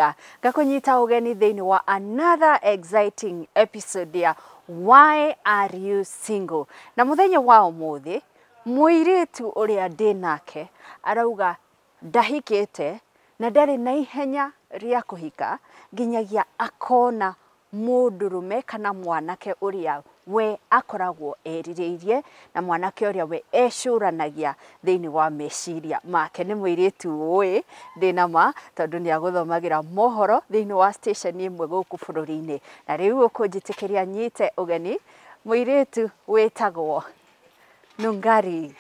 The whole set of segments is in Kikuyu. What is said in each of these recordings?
Monica. Ngakũnyita ũgeni thĩinĩ wa another exciting episode ya Why Are You Single? Na mũthenya wa ũmũthĩ mũirĩtu ũrĩa ndĩ nake arauga ndahikĩte na ndarĩ na ihenya rĩa kũhika nginyagia akona mũndũrũme kana mwanake ũrĩa we akoragwo erirĩirie na mwanake ũrĩa we ecũranagia thĩinĩ wa meciria make. Nĩ mũirĩtu ũĩ ndĩna ma tondũ nĩ agũthomagĩra mohoro thĩinĩ wa station ĩmwe gũkũ bũrũri-inĩ. Na rĩu ũkũnjĩtĩkĩria nyite ũgeni mũirĩtu wĩtagwo Nungari.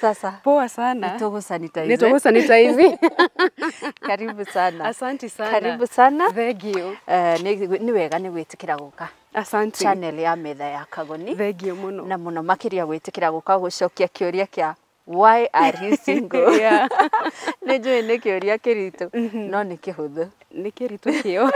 Sasa Poa sana. nĩtũgũ-sanitize. Nĩtũgũ-sanitize. Karibu sana. Asante sana. Karibu sana. Thank you. Nĩ wega nĩ gwĩtĩkĩra gũka Asante. channel ya metha ya Kagoni. Thank you mũno. Na mũno makĩria gwĩtĩkĩra gũka gũcokia kĩũria kĩa why are you single? Yeah. Nĩ njũĩ nĩ kĩũria kĩritũ no nĩ kĩhũthũ. Nĩ kĩritũ kĩo.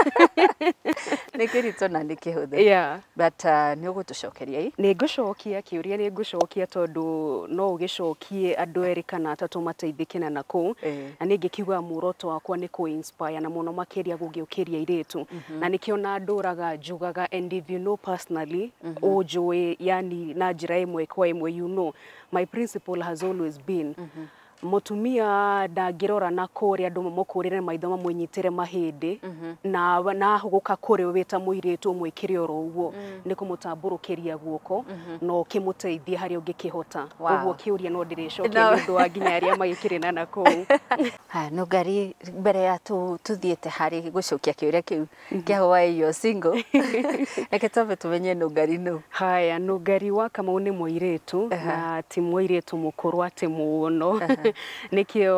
Nĩ kĩritũ na nĩ kĩhũthũ. Yeah. But nĩ ũgũtũcokeria ĩ? Nĩ ngũcokia kĩũria, nĩ ngũcokia tondũ no ũgĩcokie andũ erĩ kana atatũ mateithĩke na nakũu. Na niĩ ngĩkiuga muoroto wakwa nĩ kũ inspire na mũno makĩria gũgĩũkĩria airĩtu. Na nĩkĩo na ndũraga njugaga, and if you know personally, ũnjũĩ yani na njĩra ĩmwe kwa ĩmwe, you know my principle has always been mũtumia ndangĩrora na kũrĩa andũ mamũkũrĩre maitho mamũnyitĩre mahĩndĩ na nahũgũka kũrĩ wĩ ta mũirĩtu ũmwĩkĩre oro ũguo, nĩ kũmũtambũrũkĩria guoko na ũkĩmũteithie harĩa ũngĩkĩhota. Ũguo kĩũria no ndĩrĩcokia nĩ ũndũ wa nginya arĩa magĩkĩrĩ na nakũu. Haya, Nungari, mbere ya tũthiĩte harĩ gũcokia kĩũria kĩu kĩa why you're single, reke twambe tũmenye Nungari nũ. Haya, Nungari wa Kamau nĩ mũirĩtu na ti mũirĩtu mũkũrũ atĩ mũno. Nĩkĩo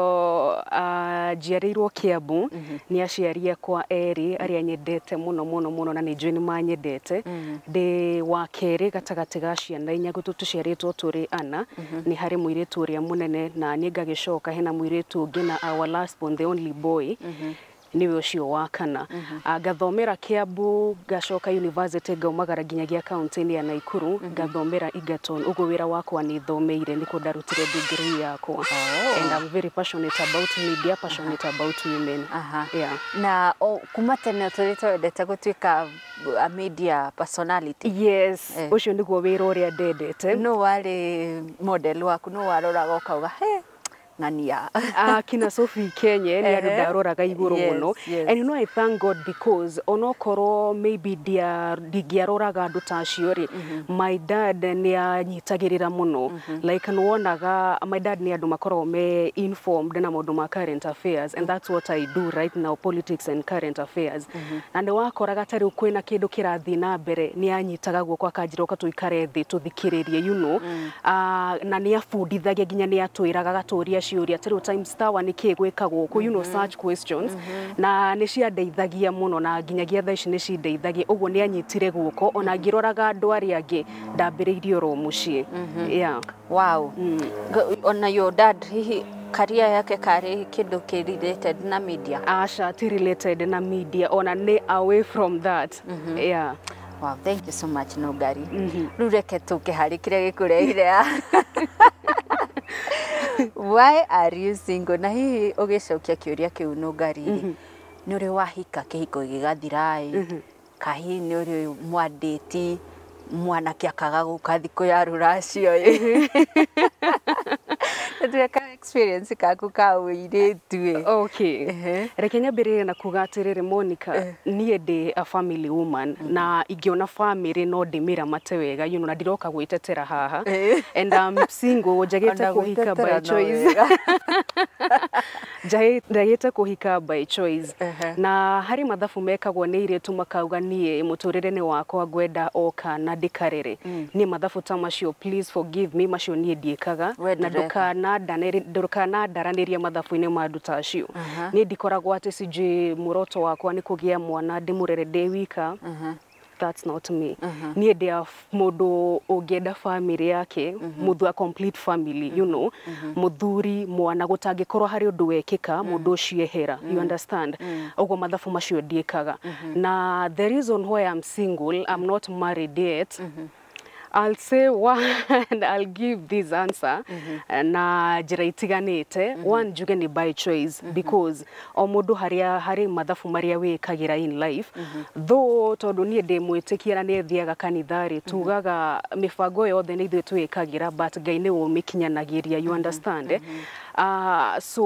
njiarĩirwo Kiambu nĩ aciari akwa erĩ arĩa nyendete mũno mũno mũno na nĩ njũĩ nĩ manyendete. Ndĩ wa kerĩ gatagatĩ ga ciana inya, tũciarĩtwo tũrĩ ana. Nĩ harĩ mũirĩtu ũrĩa mũnene na niĩ ngagĩcoka hena mũirĩtu ũngĩ na our last born, the only boy, nĩwe ũcio wa kana. Ngathomera Kiambu, ngacoka university, ngaumagara nginyagia kaunti-inĩ ya Nakuru, ngathomera Egerton. Ũguo wĩra wakwa nĩ thomeire, nĩkuo ndarutire degree yakwa. And I'm very passionate about media, passionate about women. Yeah. Na kuma tene ũtũrĩte wendete gũtuĩka a media personality? Yes, ũcio nĩguo wĩra ũrĩa ndendete. Nũ warĩ model waku? Nũ waroraga ũkauga he ng'ania? Kina Sophie Kenye nĩ andũ ndaroraga igũrũ mũno. And you know I thank God because onokorwo maybe ndingĩaroraga andũ ta acio rĩ, my dad nĩ anyitagĩrĩra mũno. Like nĩwonaga my dad nĩ andũ makoragwo me informed na maũndũ ma current affairs, and that's what I do right now, politics and current affairs. Na nĩ wakoraga ta rĩu kwĩna kĩndũ kĩrathiĩ na mbere, nĩ anyitaga guoko akanjĩra ũka tũikare thĩ tũthikĩrĩrie, you know. Na nĩ abundithagia nginya nĩ atwĩraga agatũria ciũria ta rĩu Times Tower nĩ kĩĩ gwĩkagwo gũkũ, you know, such questions. Na nĩ ciandeithagia mũno na nginyagia thaa ici nĩ cindeithagia. Ũguo nĩ anyitire guoko ona ngĩroraga andũ arĩa angĩ ndambĩrĩirie oro mũciĩ. Yeah. Wow. Ona your dad hihi career yake karĩ kĩndũ kĩ related na media? Aca, ti related na media, ona nĩ away from that. Yeah. Wow, thank you so much Nungari. Rĩu reke tũke harĩ kĩrĩa gĩkũrehire. Why are you single? Na hihi ũgĩcokia kĩũria kĩu Nungari rĩ, nĩ ũrĩ wahika kĩhiko gĩgathira ĩ, ka hihi nĩ ũrĩ mwandĩti mwanake akaga gũka thikũ ya rũracio ĩ? Tuwe experience kaku ka ũirĩtu ĩ. Okay. Reke nyambĩrĩrie na kuga atĩrĩrĩ Monica, niĩ ndĩ a family woman na ingĩona family no ndĩmĩramate wega, you know, na ndiroka gwĩtetera haha. And I'm single, njagĩte kũhika by choice. Njagĩte kũhika by choice. Na harĩ mathabu mekagwo nĩ airĩtu makauga niĩ mũtũrĩre-inĩ wakwa ngwenda o kana ndĩkarere. Niĩ mathabu ta macio, please forgive me, macio niĩ ndiĩkaga na ndũkanandaranĩrie mathabu-inĩ ma andũ ta acio. Niĩ ndikoragwo atĩ sijui muoroto wakwa nĩ kũgĩa mwana ndĩmũrere ndĩ wika. That's not me. Niĩ ndĩ mũndũ ũngĩenda family yake, mũndũ a complete family, you know, mũthuri, mwana, gũtangĩkorwo harĩ ũndũ wekĩka, mũndũ ũcio ehera, you understand? Ũguo mathabu macio ndiĩkaga. Na the reason why I'm single, I'm not married yet, I'll say one, I'll give this answer na njĩra itiganĩte. One, njuge nĩ by choice, because o mũndũ harĩa harĩ mathabu marĩa wĩkagĩra in life, though tondũ niĩ ndĩ mwĩtĩkia na nĩ thiaga kanitha rĩ, tugaga mĩbango yothe nĩ ithuĩ twĩkagĩra, but Ngai nĩwe ũmĩkinyanagĩria, you understand? So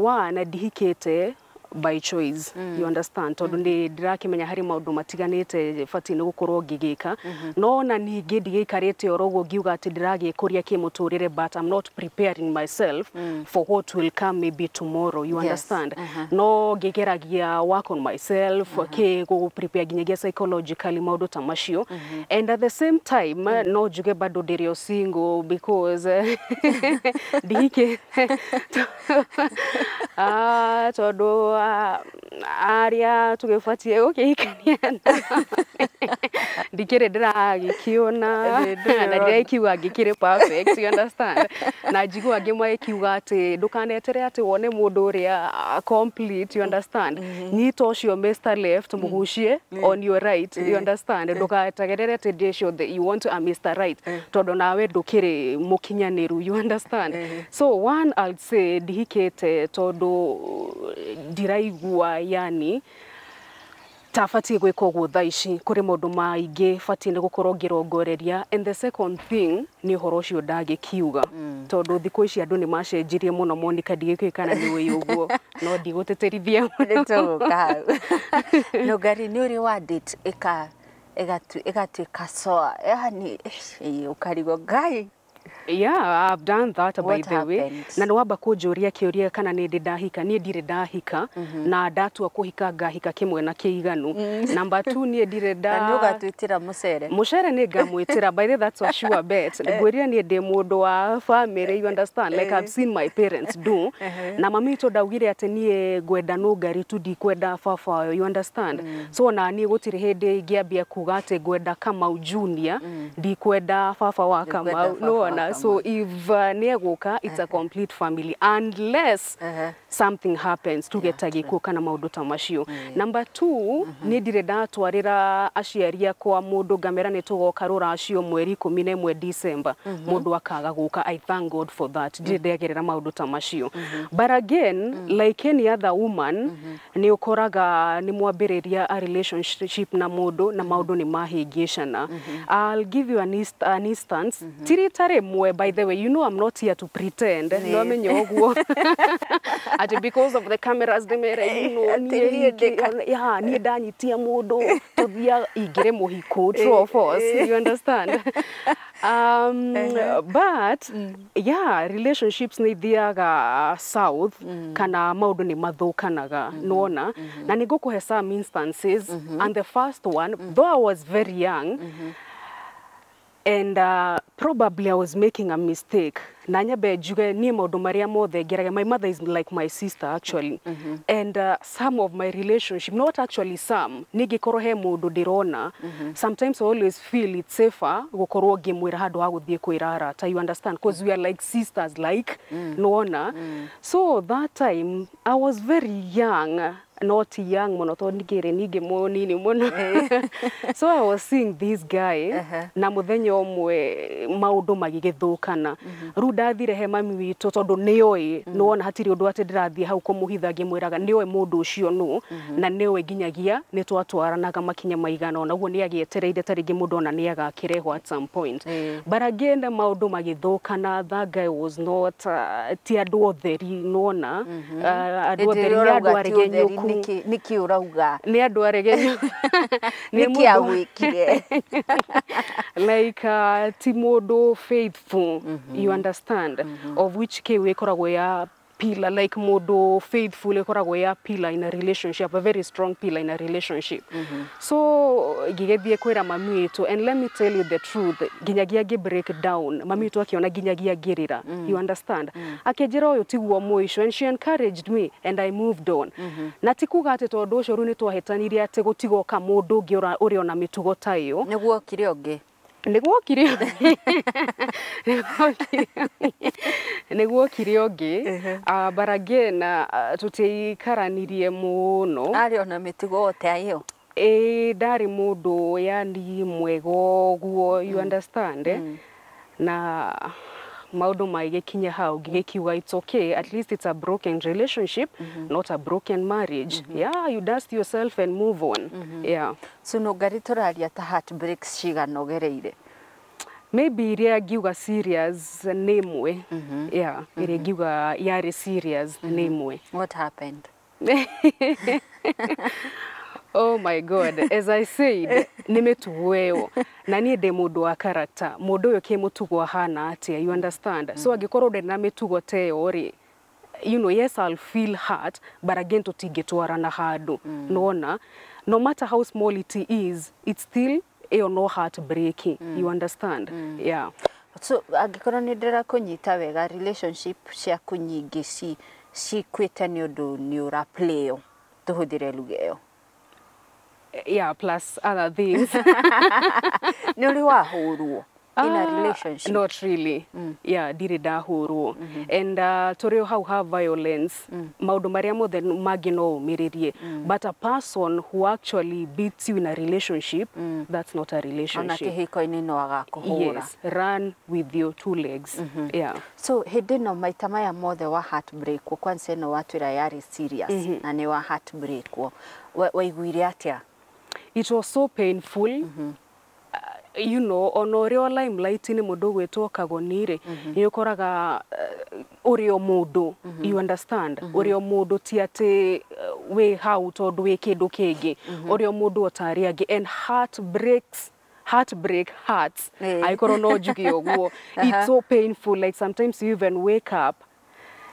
one, ndihikĩte by choice, you understand, tondũ nĩ ndĩrakĩmenya harĩ maũndũ matiganĩte batiĩ nĩ gũkorwo ngĩgĩka, no ona ningĩ ndigĩikarĩte oro ũguo ngiuga atĩ ndĩragĩkũria kĩmũtũrĩre, but I'm not preparing myself for what will come maybe tomorrow, you understand? No ngĩgeragia work on myself, kĩ gũ prepare nginyagia psychologically, maũndũ ta macio. And at the same time, no njuge bado ndĩrĩ o single because ndihikĩte. Ah, tondũ arĩa tũgĩbatiĩ gũkĩhikania nao ndikĩrĩ ndĩragĩkĩona na ndĩrakiuga ngĩkĩrĩ perfect, you understand? Na njigua angĩ magĩkiuga atĩ ndũkanetere atĩ wone mũndũ ũrĩa complete, you understand? Nyita ũcio Mr. Left, mũgucie on your right, you understand? Ndũgategerere atĩ ndĩ ciothe you want a Mr. Right, tondũ nawe ndũkĩrĩ mũkinyanĩru, you understand? So one, I'll say ndihikĩte tondũ ndiraigua yani tabatiĩ gwĩka ũguo thaa ici, kũrĩ maũndũ maingĩ batiĩ nĩ gũkorwo ngĩrongoreria. And the second thing nĩ ũhoro ũcio ndagĩkiuga, tondũ thikũ ici andũ nĩ macenjirie mũno. Monica, ndigĩkĩũĩ kana nĩ ũĩ ũguo, no ndigũtĩtĩrithia mũno. Nĩ tũgũka hau. Nũngari, nĩ ũrĩ wa date ĩgatuĩka soa, yani ũkarigwo Ngai? Yeah, I've done that, by What the way. happened? Na nĩ wamba kũnjũria kĩũria kana nĩ ndĩ ndahika. Niĩ ndirĩ ndahika, na ndatua kũhika ngahika kĩmwe na kĩiganu. Number two, niĩ ndirĩ nda Na nĩ ũgatwĩtĩra mũcere. Mũcere nĩ ngamwĩtĩra, by the way, that's a sure bet. Ngwĩrire niĩ ndĩ mũndũ wa family, you understand? Like I've seen my parents do. Na mami witũ ndaugire atĩ niĩ ngwenda nũngari tu, ndikwenda baba, you understand? So ona niĩ gũtirĩ hĩndĩ ingĩambia kuga atĩ ngwenda Kamau Junior, ndikwenda baba wa Ndikwenda Kamau. baba wa Nĩwona? So if nĩ egũka, it's a complete family unless something happens, tuge ta gĩkuũ kana maũndũ ta macio. Number two, niĩ ndirĩ ndatwarĩra aciari akwa mũndũ ngamera nĩ tũgoka rũracio mweri 11 December, mũndũ akaga gũka. I thank God for that, ndirĩ ndegerera maũndũ ta macio. But again, like any other woman, nĩ ũkoraga nĩ mwambĩrĩria a relationship na mũndũ na maũndũ nĩ mahĩngĩcana. I'll give you an instance, ti rita rĩmwe, by the way. You know I'm not here to pretend, no amenye ũguo atĩ because of the cameras ndĩmere, you know, Atĩ niĩ niĩ yeah, niĩ ndanyitia mũndũ tũthiaga ingĩrĩ mũhiko, true or false, you understand? But yeah, relationships nĩ ithiaga south kana maũndũ nĩ mathũkanaga, nĩwona? Na nĩ ngũkũhe some instances, and the first one, though I was very young and probably I was making a mistake, na nyambe njuge niĩ maũndũ marĩa mothe ngeragia, my mother is like my sister actually, and some of my relationship, not actually some, ningĩkorwo he mũndũ ndĩrona, sometimes I always feel it's safer gũkorwo ngĩmwĩra handũ ha gũthiĩ kwĩra arata, you understand? Because we are like sisters, like, nĩwona? So that time I was very young, not young mũno tondũ ningĩrĩ ningĩ mũnini mũno. So I was seeing this guy, na mũthenya ũmwe maũndũ magĩgĩthũkana. Rĩu ndathire he mami witũ tondũ nĩoĩ, nĩwona, hatirĩ ũndũ atĩ ndĩrathiĩ hau kũmũhitha, ngĩmwĩraga nĩoĩ mũndũ ũcio nũ, na nĩoĩ nginyagia nĩ twatwaranaga makinya maigana ũna, ũguo nĩ agĩetereire ta rĩngĩ mũndũ ona nĩ agakĩrehwo at some point. But again, maũndũ magĩthũkana. That guy was not ti andũ otheri, nĩwona? Andũ otheri nĩ andũ aregenyũku. Nĩkĩ ũrauga? Nĩ andũ aregenyũku. Nĩ Nĩkĩ mũndũ agwĩkire? like ti mũndũ faithful, you understand? Of which kĩu ĩkoragwo ya pillar, like mũndũ faithful ĩkoragwo ya pillar in a relationship, a very strong pillar in a relationship. So ngĩgĩthiĩ kwĩra mami witũ, and let me tell you the truth, nginyagia ngĩ break down, mami witũ akĩona nginyagia ngĩrĩra, you understand? Akĩnjĩra ũyũ tiguo mũico, and she encouraged me and I moved on. Na ti kuga atĩ tondũ ũcio rĩu nĩ twahĩtanirie atĩ gũtigoka mũndũ ũngĩ ũrĩ ona mĩtugo ta ĩyo. Nĩguo okire ũngĩ. Nĩguokire ũngĩ. But again, tũtiaikaranirie mũno. Arĩ ona mĩtugo o ta ĩyo? Ĩĩ, ndarĩ mũndũ yani mwega ũguo, you understand, eh? Na maũndũ magĩkinya hau ngĩgĩkiuga it's okay, at least it's a broken relationship, not a broken marriage. Yeah, you dust yourself and move on. Yeah. So Nũngari, tũraria ta heartbreaks cigana ũgereire? Maybe iria ngiuga serious nĩ ĩmwe. Yeah, ĩrĩa ngiuga yarĩ serious nĩ ĩmwe. What happened? Oh my God, as I said, nĩ mĩtugo ĩyo. Na niĩ ndĩ mũndũ wa character. Mũndũ ũyũ kĩmũtugo ahana atĩa, you understand? So angĩkorwo ndĩ na mĩtugo ta ĩyo rĩ, yes, I'll feel hurt, but again tũtingĩtwarana handũ. Nĩwona? No matter how small it is, it's still ĩyo no heartbreaking, you understand? Yeah. So angĩkorwo nĩ ndĩrakũnyita wega, relationship ciaku nyingĩ cikuĩte nĩ ũndũ nĩ ũraplaywo, tũhũthĩre lugha ĩyo? Yeah, plus other things. Nĩ ũrĩ wahũrwo in a relationship? Not really. Yeah, ndirĩ ndahũrwo. And tũrĩ o hau ha violence, maũndũ marĩa mothe mangĩ no ũmĩrĩrie. But a person who actually beats you in a relationship, that's not a Ona relationship. Kĩhiko-inĩ no agakũhũra? Yes, run with your two legs. Yeah. So hĩndĩ ĩno maita maya mothe wa heartbreak, kwanza ĩno watwĩra yarĩ serious na nĩ wa heartbreak, waiguire atĩa? It was so painful. Ona ũrĩ o limelight-inĩ, mũndũ ũgwĩtwo Kagoni rĩ, nĩ ũkoraga ũrĩ o mũndũ, you understand? Ũrĩ o mũndũ, ti atĩ wĩ hau tondũ wĩ kĩndũ kĩngĩ. Ũrĩ o mũndũ o ta arĩa angĩ, and heart breaks, heartbreak hurts. Angĩkorwo no njuge ũguo, it's so painful. Like sometimes you even wake up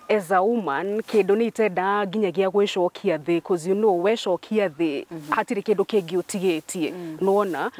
as a woman, kĩndũ nĩ itendaga nginyagia gwĩcokia thĩ, 'cause wecokia thĩ hatirĩ kĩndũ kĩngĩ ũtigĩtie. Nĩwona?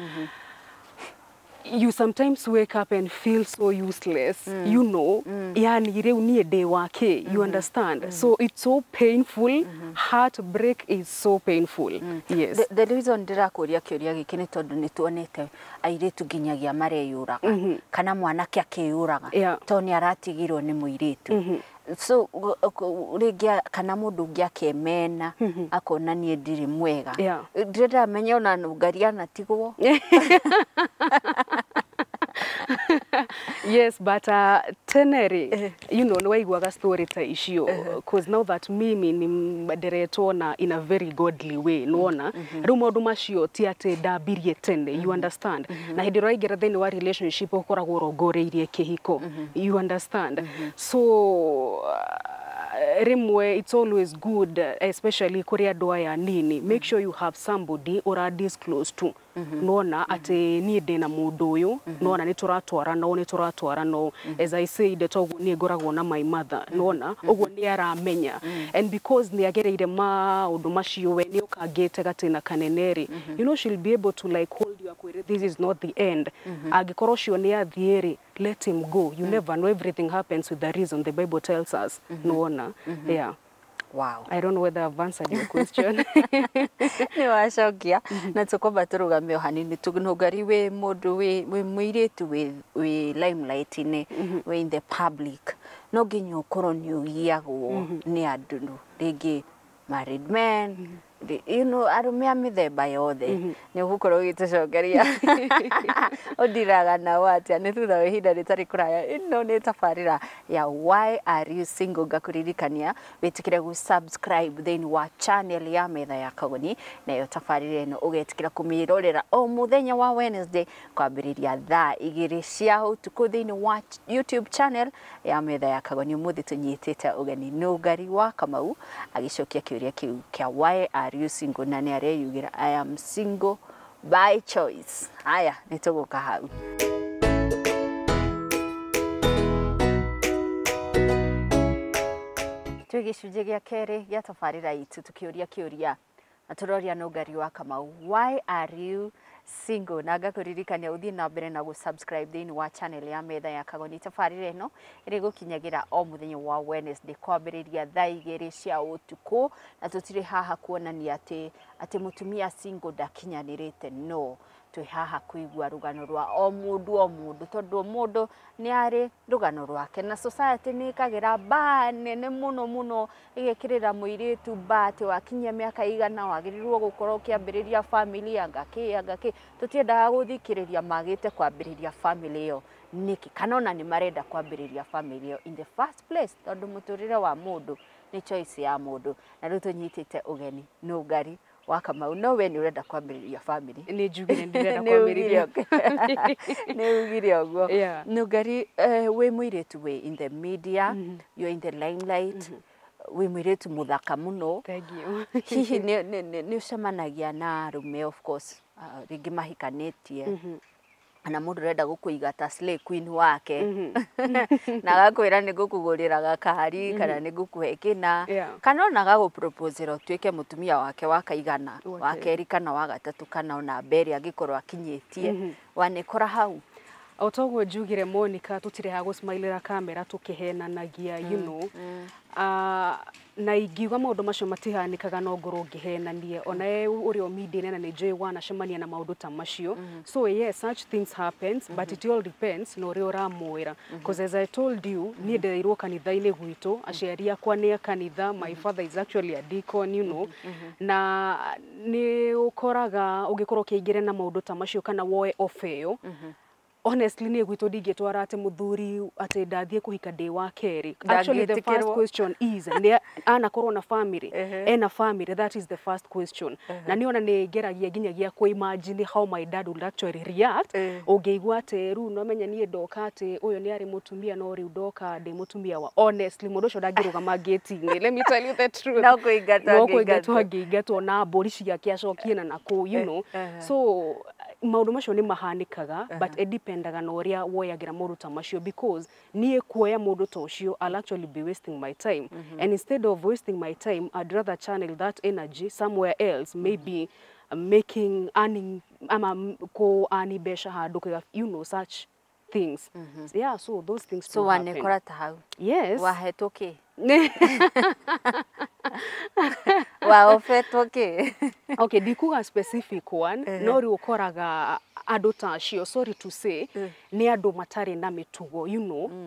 You sometimes wake up and feel so useless, yani rĩu niĩ ndĩ wake, you understand? So it's so painful. Heartbreak is so painful, yes. The reason ndĩrakũria kĩũria gĩkĩ nĩ tondũ nĩ tuonete airĩtu nginyagia mareyũraga kana mwanake akĩyũraga tondũ nĩ aratigirwo nĩ mũirĩtu. So rĩngĩ kana mũndũ ũngĩ akemena akona niĩ ndirĩ mwega. Ndĩrenda menye ona Nũngari anatigwo. Yes, but tene rĩ, nĩ waiguaga story ta icio, cause now that mimi nĩ ndĩretwo na in a very godly way, nĩwona? Rĩu maũndũ macio ti atĩ ndambirie tene, you understand? Na hĩndĩ ĩrĩa ũraingĩra thĩinĩ wa relationship ũkoragwo ũrongoreirie kĩhiko, you understand? So rĩmwe it's always good, especially kũrĩ andũ aya nini, make sure you have somebody ũra disclose to, nona atĩ niĩ ndĩna mũndũ ũyũ, nona nĩ tũratwarana ũũ, nĩ tũratwarana ũũ. As I said, toguo niĩ ngoragwo na my mother, nona ũguo nĩ aramenya, and because nĩ agereire maũndũ macio, we nĩ ũkangĩte gatĩna kanene rĩ, she'll be able to like hold you, akwĩre this is not the end. Angĩkorwo ũcio nĩ athiĩ rĩ, let him go. You never know, everything happens with a reason, the Bible tells us, nĩwona? Yeah. I don't know whether I've answered your question. Nĩ wacokia, na tũkwamba tũrũgame o hanini. Nũngari, wĩ mũndũ wĩ mũirĩtu wĩ limelight-inĩ, wĩ in the public, no nginya ũkorwo nĩ ũgiagwo nĩ andũ, rĩngĩ married men, arũme a mĩthemba yothe. Nĩ ũgũkorwo ũgĩtũcokeria ũndiraga nao atĩa nĩ thutha wa ihinda rĩtarĩ kũraya. Ĩno nĩ tabarĩra ya Why Are You Single. Ngakũririkania wĩtĩkĩre gũ subscribe thĩinĩ wa channel ya Metha ya Kagoni, nayo tabarĩra ĩno ũgetĩkĩra kũmĩrorera o mũthenya wa Wednesday kwambĩrĩria thaa 2 cia ũtukũ thĩinĩ wa YouTube channel ya Metha ya Kagoni. Ũmũthĩ tũnyitĩte ũgeni Nũngari wa Kamau agĩcokia kĩũria kĩu kĩa "Why are you single?" na nĩ areyugĩra, "I am single by choice." Haya, nĩ tũgũka hau. Twĩ gĩcunjĩ gĩa kerĩ gĩa tabarĩra itũ, tũkĩũria kĩũria na tũroria Nũngari wa Kamau, "Why are you Single? Na ngakũririkania ũthiĩ na mbere na gũ-subscribe thĩinĩ wa channel ya Metha ya Kagoni. Tabarĩra ĩno ĩrĩgũkinyagĩra o mũthenya wa Wednesday kwambĩrĩria thaa 2 cia ũtukũ, na tũtirĩ haha kuonania atĩ mũtumia single ndakinyanĩrĩte, no twĩ haha kũigua rũgano rwa o mũndũ o mũndũ, tondũ o mũndũ nĩ arĩ rũgano rwake, na society nĩ ĩkagĩra mbaa nene mũno mũno, ĩgekĩrĩra mũirĩtu mbaa atĩ wakinyia mĩaka igana wagĩrĩirwo gũkorwo ũkĩambĩrĩria family, anga kĩ anga kĩ. Tũtiendaga gũthikĩrĩria magĩte kwambĩrĩria family ĩyo nĩkĩ, kana ona nĩ marenda kwambĩrĩria family ĩyo in the first place, tondũ mũtũrĩre wa mũndũ nĩ choice ya mũndũ. Na rĩu tũnyitĩte ũgeni Nũngari wa Kamau, no we nĩ ũrenda kwambĩrĩria family? Nĩ njugire ndĩrenda Nĩ ugire. kwambĩrĩria. Nĩ ugire ũguo. Yeah. Nũngari, wĩ mũirĩtu wĩ in the media, you're in the limelight, wĩ mũirĩtu mũthaka mũno. Thank you. Hihi nĩ ũcemanagia na arũme, of course, rĩngĩ mahikanĩtie, kana mũndũ ũrenda gũkũiga ta slay queen wake na agakwĩra nĩ ngũkũgũrĩra gakari kana nĩ ngũkũhe kĩna, kana ona agagũproposera ũtuĩke mũtumia wake wa kaigana, wa kerĩ kana wa gatatũ, kana ona mbere angĩkorwo akinyĩtie, wanĩkora hau? O toguo njugire, Monica, tũtirĩ ha gũsmailĩra kamera tũkĩhenanagia. Na ingiuga maũndũ macio matihanĩkaga, no ngorwo ngĩhenanie. Ona we ũrĩa ũmindĩne na nĩ njũĩ wanacemania na maũndũ ta macio. So yes, such things happens, but it all depends na ũrĩa ũramwĩra, because as I told you, niĩ ndereirwo kanitha-inĩ gwitũ, aciari akwa nĩ a kanitha. My father is actually a deacon, na nĩ ũkoraga ũngĩkorwo ũkĩingĩra na maũndũ ta macio kana woe offer ĩyo, honestly, niĩ gwitũ ndingĩtwara atĩ mũthuri atĩ ndathiĩ kũhika ndĩ wa kerĩ. Actually, the first Ndangĩtĩkĩrwo. question is, nĩ anakorwo na family? Ena family? That is the first question. Na niĩ ona nĩ ngeragia nginyagia kũ imagine how my dad would actually react ũngĩigua atĩ rĩu no menya niĩ ndoka atĩ ũyũ nĩ arĩ mũtumia, no rĩu ndoka ndĩ mũtumia wa. Honestly, mũndũ ũcio ndangĩrũgama gate-inĩ, let me tell you the truth. No kũingatwo. No kũingatwo. Angĩingatwo. Angĩingatwo na mbũri ciake acokie na nakũu. So maũndũ macio nĩ mahanĩkaga, but it dependaga na ũrĩa woyagĩra maũndũ ta macio, because niĩ kuoya mũndũ ta ũcio, I'll actually be wasting my time, and instead of wasting my time, I'd rather channel that energy somewhere else, maybe making earning ama kũ earn mbeca handũ kũiga, such things. Yeah, so those things So do happen. Wanĩkora ta hau? Yes. Wahetwo kĩ? Waofetwo kĩ? Okay, ndikuga specific one, no rĩu ũkoraga andũ ta acio, sorry to say, nĩ andũ matarĩ na mĩtugo.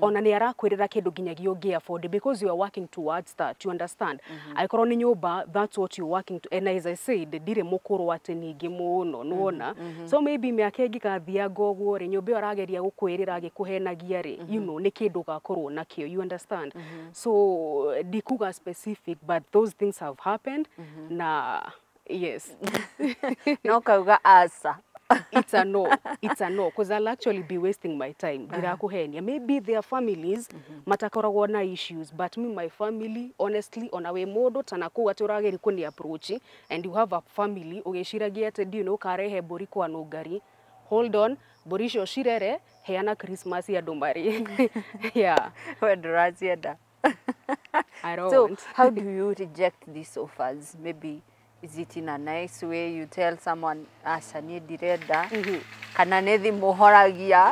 Ona nĩ arakwĩrĩra kĩndũ nginyagia ũngĩ afford, because you are working towards that, you understand? Angĩkorwo nĩ nyũmba, that's what you're working to. And as I said, ndirĩ mũkũrũ atĩ ningĩ mũno, nĩwona? So maybe mĩaka ĩngĩgathianga ũguo rĩ, nyũmba ĩyo arageria gũkwĩrĩra agĩkũhenagia rĩ, nĩ kĩndũ ũgakorwo nakĩo, you understand? So ndikuga specific, but those things have happened, na yes. No kauga aca. It's a no. It's a no, because I'll actually be wasting my time. Ndirakuhenia, maybe their families matakoragwo na issues, but me, my family, honestly, ona wĩ mũndũ ta nakũu atĩ ũrageria kũni approach and you have a family, ũgĩciragia atĩ ndiũ nĩ ũkarehe mbũri kwa Nũngari, hold on, mbũri icio cirere, heana Christmas andũ marĩ, yeah. We ndũracienda. I So don't. how do you reject these offers? Maybe is it in a nice way you tell someone, aca, niĩ ndirenda, kana nĩ thimũ horagia?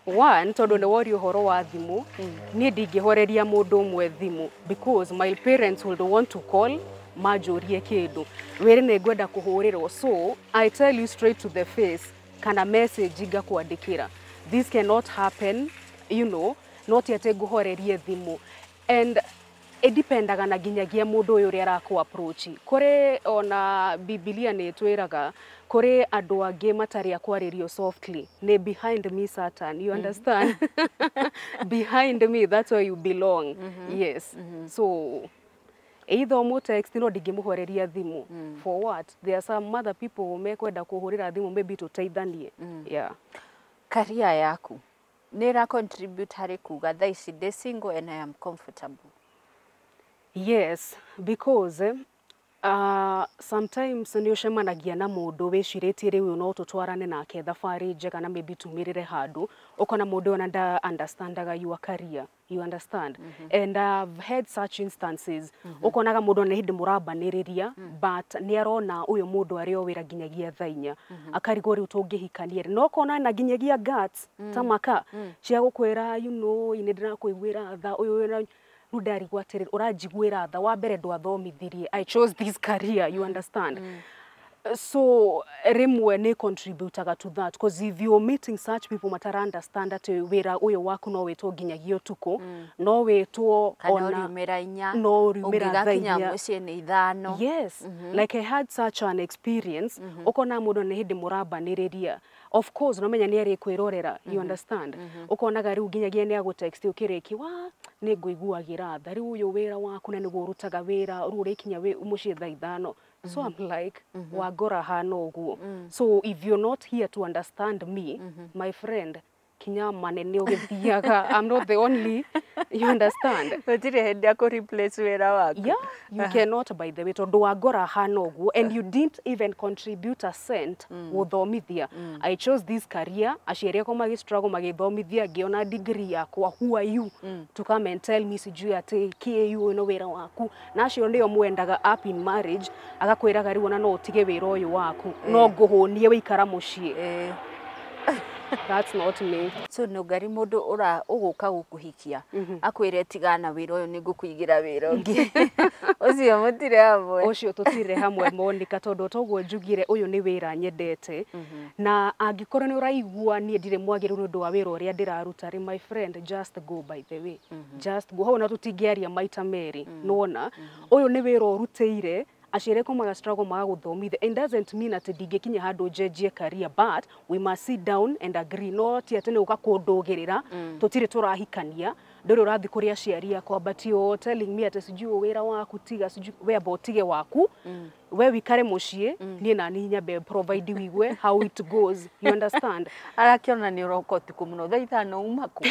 One, tondũ nĩ woria ũhoro wa thimũ, niĩ ndingĩhoreria mũndũ ũmwe thimũ, because my parents would want to call manjũrie kĩndũ wĩrĩ nĩ ngwenda kũhũrĩrwo. So I tell you straight to the face, kana message ngakwandĩkĩra, this cannot happen, no ti atĩ ngũhorerie thimũ. And ĩdipendaga na nginyagia mũndũ ũyũ ũrĩa arakũ approach. Kũrĩ ona Bibilia nĩ ĩtwĩraga kũrĩ andũ angĩ matarĩ a kwarĩrio softly, nĩ "Behind me, Satan," you understand? "Behind me, that's where you belong." Yes. So either ũmũ text, no ndingĩmũhoreria thimũ. For what? There are some other people mekwenda kũhũrĩra thimũ, maybe tũteithanie, yeah. Career yaku nĩ ĩra contribute harĩ kuga thaa ici ndĩ single and I am comfortable? Yes, because Sometimes nĩ ũcemanagia na mũndũ wĩcirĩtie rĩu no tũtwarane nake thabarĩ njega na maybe tumĩrĩre handũ, ũkona mũndũ ona nda understandaga your career, you understand? And I've had such instances. Ũkonaga mũndũ nĩ hĩndĩ mũrambanĩrĩria, but nĩ arona ũyũ mũndũ arĩ o wĩra nginyagia thaa 4, akarigwo rĩu tũngĩhikania rĩ, no ũkona na nginyagia guts ta maka cia gũkwĩra, nĩ ndĩrakũiguĩra tha, ũyũ wĩra rĩu ndarigwo atĩrĩrĩ, ũranjiguĩra tha, wa mbere ndwathomithirie, I chose this career, you understand? So rĩmwe nĩ contributaga to that, because if you're meeting such people matara understand atĩ wĩra ũyũ waku no wĩtwo nginyagia ũtukũ, no wĩtwo kana ũriumĩra 4, no ũriumĩra thaa ũngĩgakinya 4. Mũciĩ nĩ 5. Yes, like I had such an experience. Ũkona mũndũ nĩ hĩndĩ mũrambanĩrĩria, of course nomenya nĩ arĩ kwĩrorera, you understand? Ũkonaga rĩu nginyagia nĩ agũtext ũkĩrĩki wa nĩ ngũiguagĩra tha, rĩu ũyũ wĩra waku na nĩguo ũrutaga wĩra, rĩu ũrĩkinya mũciĩ thaa 5. So I'm like, wangora hana ũguo. So if you're not here to understand me, my friend, kinya manene ũgĩthiaga, I'm not the only, you understand? Gũtirĩ hĩndĩ ya kũ replace wĩra waku. Yeah, you cannot, by the way, tondũ wangora hana ũguo and you didn't even contribute a cent gũthomithia. I chose this career, aciari akwa magĩ struggle magĩthomithia, ngĩona degree yakwa. Who are you to come and tell me sijui atĩ kĩu ũyũ nĩ wĩra waku? Na acio nĩo mwendaga up in marriage, agakwĩraga rĩu ona no ũtige wĩra ũyũ waku, no ngũhũnie wĩikara mũciĩ. That's not me. So Nũngari, mũndũ ũra ũgũka gũkũhikia akwĩre tigana wĩra ũyũ, nĩ ngũkũigĩra wĩra ũngĩ, ũcio mũtirĩ hamwe? Ũcio tũtirĩ hamwe, Monica, tondũ toguo njugire, ũyũ nĩ wĩra nyendete, na angĩkorwo nĩ ũraigua niĩ ndirĩ mwagĩrĩru nĩ ũndũ wa wĩra ũrĩa ndĩraruta rĩ, my friend, just go. By the way, just go. Hau na tũtingĩaria maita merĩ. Nĩwona ũyũ nĩ wĩra ũrutĩire aciari akwa maga struggle magagũthomithia, and doesn't mean atĩ ndingĩkinya handũ njenjie career, but we must sit down and agree. No ti atĩ nĩ ũka kũndũgĩrĩra, tũtirĩ tũrahikania, ndũrĩ ũrathiĩ kũrĩ aciari akwa, but you're telling me atĩ sijui wĩra waku tiga, sijui we amba ũtige waku, we wikare mũciĩ, niĩ nani nyambe provide, wigue how it goes, you understand? Arakĩona nĩ ũroka ũtukũ mũno thaa 5, uma kũ,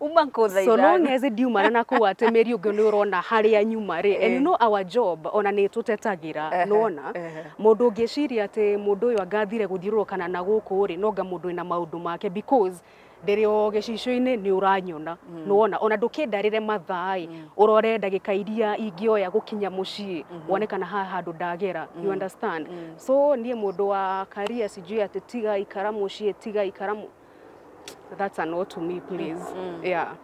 uma kũ thaa So long 5? As ndiumana na kũu atĩ mĩeri ũngĩ nĩ ũrona harĩa nyuma rĩ, and you know our job ona nĩ tũtetagĩra, nĩwona mũndũ ũngĩciria atĩ mũndũ ũyũ angathire gũthiũrũrũkana na gũkũ rĩ, nonga mũndũ wĩna maũndũ make, because ndĩrĩ o gĩcicio-inĩ nĩ ũranyona, nĩwona ona ndũkĩndarĩre mathaa ĩ, ũrore ndagĩka iria ingĩoya gũkinya mũciĩ, wone kana haha handũ ndagera, you understand? So niĩ mũndũ wa career sijui atĩ tiga ikara mũciĩ, tiga ikara that's a no to me, please. Yeah.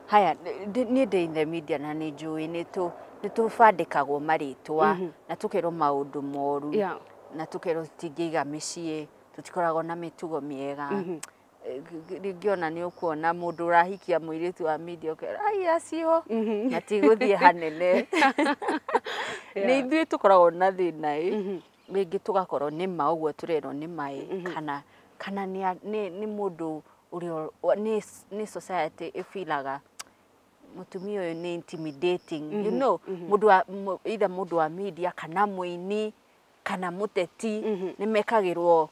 Haya, niĩ ndĩ in the media na nĩ njũĩ nĩ tũbandĩkagwo marĩtwa na tũkerwo maũndũ moru na tũkerwo tũtingĩiga mĩciĩ, tũtikoragwo na mĩtugo mĩega. Rĩngĩ ona nĩ ũkuona mũndũ ũrahikia mũirĩtu wa media, ũkera ai acio matigũthiĩ hanene. Nĩ ithuĩ tũkoragwo na thĩna ĩ, rĩngĩ tũgakorwo nĩ ma ũguo tũrerwo nĩ maĩ, kana nĩ mũndũ ũrĩa nĩ society ĩbilaga mũtumia ũyũ nĩ intimidating, mũndũ wa either mũndũ wa media kana mũini kana mũteti, nĩ mekagĩrwo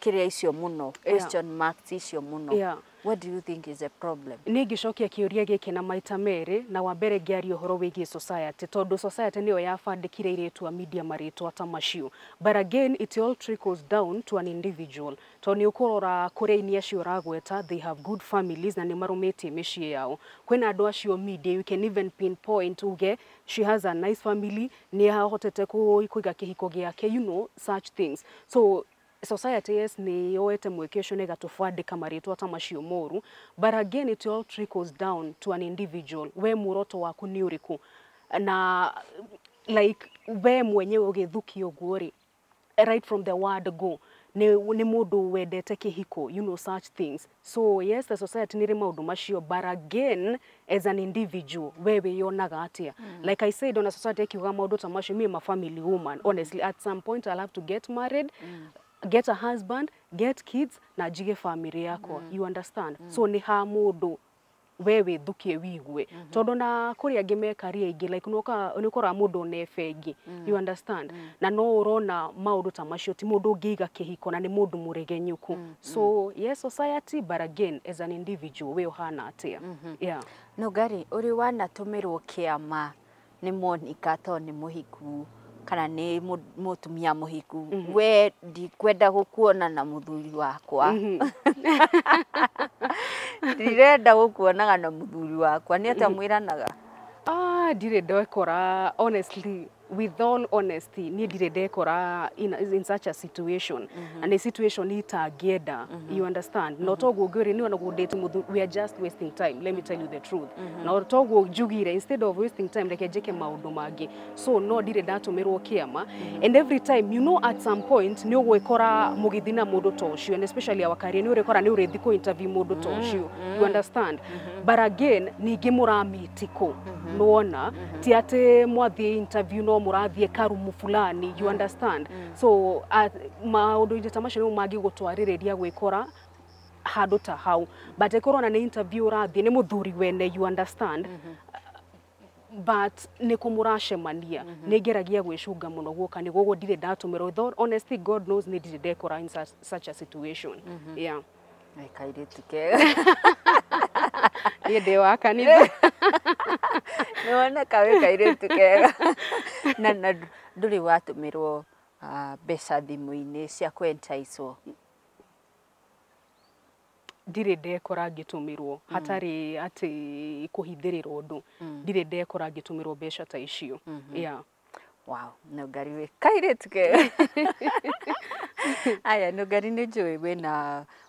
kĩrĩa icio mũno, question marks icio mũno. What do you think is the problem? Nĩ ingĩcokia kĩũria gĩkĩ na maita merĩ, na wa mbere ngĩaria ũhoro wĩgiĩ society, tondũ society nĩyo yabandĩkire airĩtu a media marĩtwa ta macio. But again, it all trickles down to an individual, tondũ nĩ ũkũrora kũrĩa aini acio ũragweta, they have good families na nĩ marũmĩtie mĩciĩ yao. Kwĩna andũ acio media, you can even pinpoint uge she has a nice family, nĩ ahotete kũiga kĩhiko gĩake, such things. So society, yes, nĩ yoete mweke ũcio na ĩgatũbandĩka marĩtwa ta macio moru, but again, it all trickles down to an individual. We muoroto waku nĩ ũrĩkũ? Na like we mwenyewe ũgĩthukia ũguo rĩ, right from the word go, nĩ mũndũ wendete kĩhiko, such things. So yes, the society nĩ ĩrĩ maũndũ macio, but again, as an individual, we wĩyonaga atĩa? Like I said, ona society ĩkiuga maũndũ ta macio, me am a family woman. Honestly, at some point I'll have to get married, get a husband, get kids na njige family yakwa, you understand? So nĩ ha mũndũ we wĩthukie wigue, tondũ na kũrĩ angĩ mekaria ingĩ, like nĩ ũkoraga mũndũ one bengi, you understand? Na no ũrona maũndũ ta macio ti mũndũ ũngĩiga kĩhiko na nĩ mũndũ mũregenyũku. So yes, society, but again, as an individual, we ũhana atĩa? Yeah. Nũngari, ũrĩ wanatũmĩrwo kĩama Nĩ Monica to nĩ mũhiku kana nĩ mũtumia mũhiku, we ndikwenda gũkuona na mũthuri wakwa, ndirenda gũkuonaga na mũthuri wakwa, nĩ atĩa mwĩranaga? Ah, ndirĩ ndekora, honestly, with all honesty, niĩ ndirĩ ndekora in such a situation, na nĩ situation itangĩenda, you understand? No toguo ngwĩre nĩ ona gũdate mũthuri, we are just wasting time, let me tell you the truth. No toguo njugire, instead of wasting time, reke njĩke maũndũ mangĩ. So no ndirĩ ndatũmĩrwo kĩama, and every time, you know, at some point nĩ ũgwĩkora mũgĩthiĩ na mũndũ ta ũcio, and especially our career, nĩ ũrĩkora nĩ ũrĩthiĩ kũ interview mũndũ ta ũcio, you understand? But again, ningĩ mũramiti kũ, nĩwona ti atĩ mwathiĩ interview no mũrathiĩ karumu fulani, you understand? So maũndũ-inĩ ta macio nĩmo mangĩgũtwarĩrĩria gwĩkora handũ ta hau, but ĩkorwo na nĩ interview ũrathiĩ nĩ mũthuri wene, you understand? But nĩ kũ mũracemania, nĩ ngeragia gwĩcunga mũno guoka nĩ guoguo ndirĩ ndatũmĩrwo. With all honesty, God knows nĩ ndirĩ ndekora in such a situation, yeah. Nĩ kairĩtu kega. Niĩ ndĩ wa kanitha. Nĩ woneka wĩ kairĩtu kega. Na ndũrĩ watũmĩrwo mbeca thimũ-inĩ cia kũ-entice-wo? Ndirĩ ndekora ngĩtũmĩrwo, hatarĩ atĩ kũhithĩrĩra ũndũ, ndirĩ ndekora ngĩtũmĩrwo mbeca ta icio, yeah. Wow, Nũngari wĩ kairĩtu kega. Aya, Nũngari, nĩ njũĩ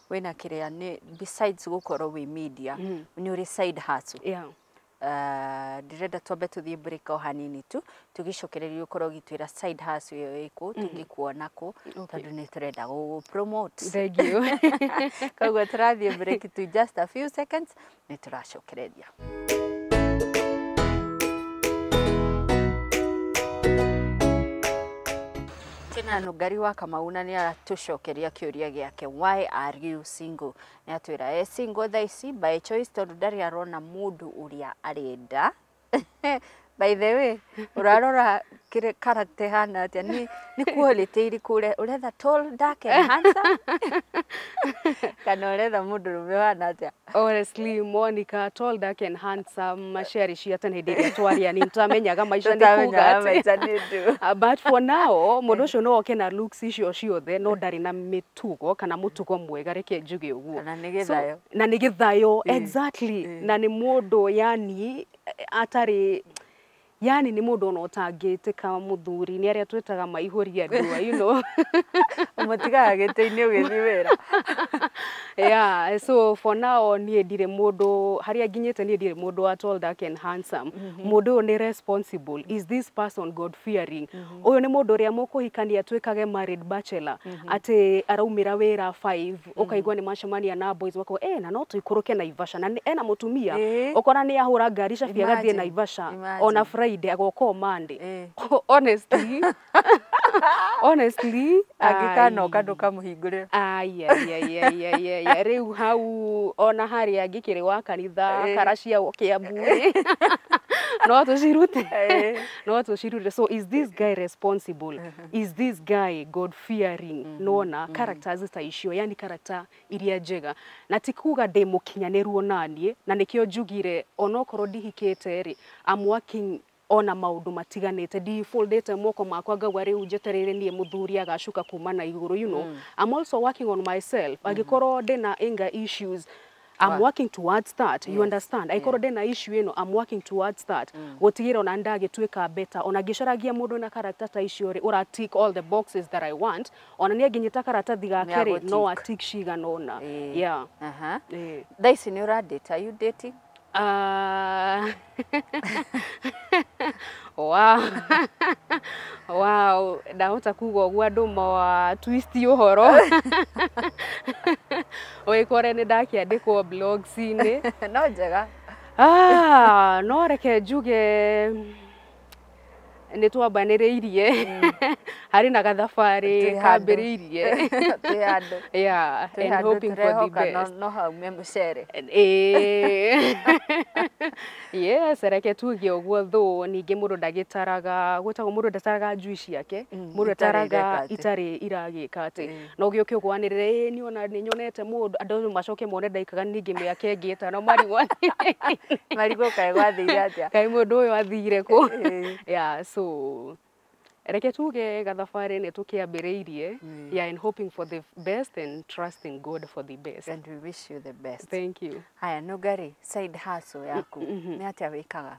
wĩna kĩrĩa nĩ besides gũkorwo wĩ media, nĩ ũrĩ side hustle. Yeah. Ndĩrenda twambe tũthiĩ break o hanini tu, tũgĩcokereria ũkorwo ũgĩtwĩra side hustle ĩyo ĩkũ, tũngĩkuona kũ, tondũ nĩ tũrenda gũgũ promote. Thank you. Koguo tũrathiĩ break to just a few seconds, nĩ tũracokereria. Twĩna Nũngari wa Kamau na nĩ aratũcokeria kĩũria gĩake, why are you single? Nĩ atwĩra e single thaa ici by choice tondũ ndarĩ arona mũndũ ũrĩa arenda. By the way, ũrarora kĩrĩ character ĩhana atĩa? Nĩ quality irĩkũ ũretha? Tall, dark and handsome, kana ũretha mũndũrũme ũhana atĩa? Honestly, Monica, tall, dark and handsome, ciarĩ cia tene hĩndĩ ĩrĩa twarĩ anini, tutamenyaga maica nĩ kuga Tũtamenyaga atĩ. Maica nĩ ndũ. But for now, mũndũ ũcio no oke na looks icio ciothe, no ndarĩ na mĩtugo kana mũtugo mwega, reke njuge ũguo. Kana nĩ gĩthayo. So, na nĩ gĩthayo, exactly. Na nĩ mũndũ yani atarĩ, yani nĩ mũndũ ona ũtangĩtĩka mũthuri, nĩ arĩa twĩtaga maihũria ndua, you know. Ũmũtigaga gĩtĩ-inĩ ũgĩthiĩ wĩra. Yeah, so for now niĩ ndirĩ mũndũ harĩa nginyĩte, niĩ ndirĩ mũndũ wa tall, dark and handsome. Mũndũ ũyũ nĩ responsible, is this person God fearing? Ũyũ nĩ mũndũ ũrĩa mũkũhikania twĩkage married bachelor, atĩ araumĩra wĩra 5, ũkaigua nĩ macemania na boys makauga eh, na no tũikũrũke Naivasha, na ena mũtumia, ũkora nĩ ahũra ngari cabi agathiĩ Imagine, Naivasha imagine. ona Friday, agoka o Monday. Honestly, honestly. Angĩkanoka ndũkamũhingũrĩra. Ai, ai, ai, ai, ai, ai, ai. Rĩu hau ona harĩa ngĩkĩrĩ wa kanitha, kara cia Kĩambu rĩ, no tũcirute, no tũcirute. So is this guy responsible? Is this guy God fearing? Nona characters ta icio, yani character iria njega, na ti kuga ndĩ mũkinyanĩru onaniĩ, na nĩkĩo njugire onokorwo ndihikĩte rĩ, I'm working ona maũndũ matiganĩte, ndifoldete moko makwa ngauga rĩu njetereire niĩ mũthuri agacuka kuma na igũrũ, you know. I'm also working on myself. Angĩkorwo ndĩna anger issues, I'm working towards that, you understand? Angĩkorwo ndĩna issue ĩno, I'm working towards that, gũtigĩrĩra ona ndagĩtuĩka better, ona ngĩcaragia mũndũ na character ta icio rĩ, ũra tick all the boxes that I want. Ona niĩ angĩnyita karatathi gake rĩ, no Nĩagũ-tick. A tick cigana ũna, yeah. Thaa ici nĩ ũradate? Are you dating? Wow, ndahota kuga ũguo andũ ma twist ũhoro, wĩkore nĩ ndakĩandĩkwo blogs-inĩ. No njega. Ah, no reke njuge nĩ twambanĩrĩirie Harĩ na gathabarĩ kambĩrĩirie. Twĩ handũ. Yeah, and hoping for the best. No haume mũcere. Yes, reke tuge ũguo though ningĩ mũndũ ndagĩtaraga gwĩtagwo mũndũ ndataraga njui ciake, mũndũ ataraga itarĩ iragĩka atĩ. No ũgĩũke ũgwanĩrĩre ĩ niĩ ona nĩ nyonete mũndũ, andũ macoke mone ndaikaga ningĩ mĩaka ĩngĩ ĩtano marigwo. Marigwo kaĩ gwathire atĩa? Kaĩ mũndũ ũyũ athire kũ? Yeah, so reke tuge gathabarĩ nĩ tũkĩambĩrĩirie. Yeah, and hoping for the best and trusting God for the best. And we wish you the best. Thank you. Haya, Nungari, side hustle yaku nĩ atĩa wĩkaga?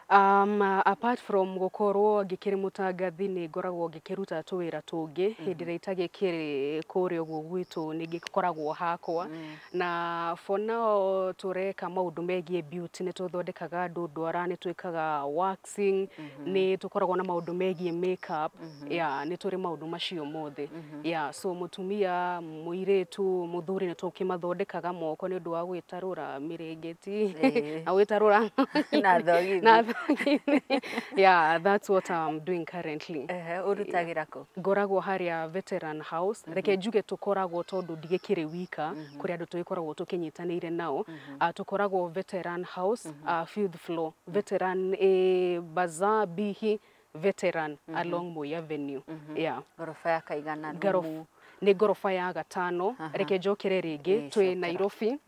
Apart from gukorwo ngĩkĩrĩ mũtangathi nĩ ngoragwo ngĩkĩruta tũwĩra tũngĩ hĩndĩ ĩrĩa itagĩkĩrĩ kũrĩa ũguo gwitũ nĩ ngĩkoragwo hakwa na for now tũreka maũndũ megiĩ beauty, nĩ tũthondekaga andũ ndwara, nĩ twĩkaga waxing, nĩ tũkoragwo na maũndũ megiĩ makeup, yeah, nĩ tũrĩ maũndũ macio mothe. Yeah, so mũtumia, mũirĩtu, mũthuri nĩ tũkĩmathondekaga moko nĩ ũndũ wa gwĩtarũra mĩrĩngĩti na gwĩtarũra na thogithi. Na yeah, that's what I'm doing currently. Urutagira kũ? Ngoragwo harĩa Veteran House. Reke njuge tũkoragwo tondũ ndigĩkĩrĩ wika, kũrĩ andũ tũgĩkoragwo tũkĩnyitanĩire nao. Tũkoragwo Veteran House, fifth floor. Veteran Bazaar Bihi Veteran along Moi Avenue. Yeah. Ngoroba ya kaigana? Nĩ ngoroba ya gatano. Reke njokere rĩngĩ, twĩ Nairobi,